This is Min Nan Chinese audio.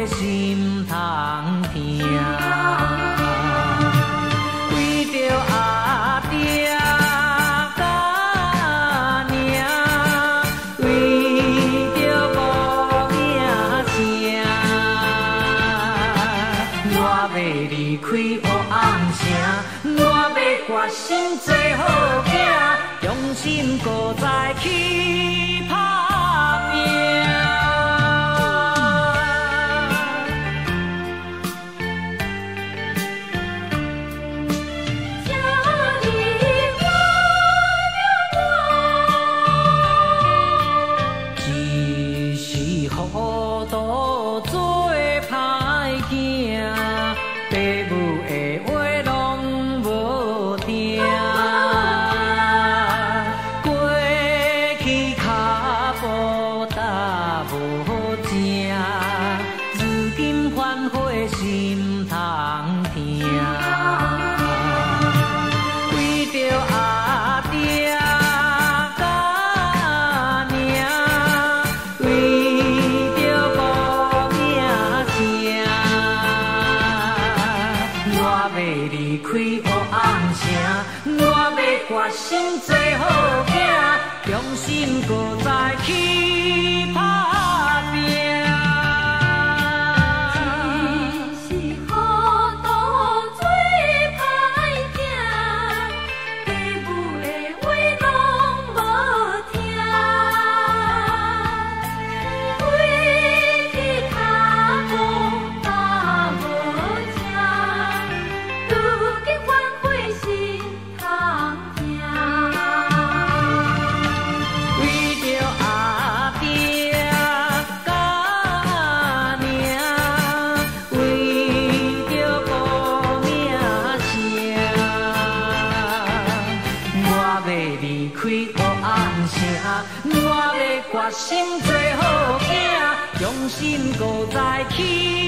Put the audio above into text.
心通疼。為著阿爹佮娘，為著某囝聲，我欲離開烏暗城，我欲決心做好囝，重新閣再去拍拚。請你原諒我，一時糊塗做歹囝，爸母的話攏無聽，過去跤步踏無正，如今反悔心通疼。為著阿爹佮娘，為著某囝聲，我欲離開烏暗城，我欲決心做好囝，重新閣再去拍拚。一時糊塗做歹囝，爸母的話攏無聽，過去跤步踏無正，如今反悔心通疼。為著阿爹佮娘，為著某囝聲，我欲離開烏暗城，我欲決心做好囝，重新閣再去。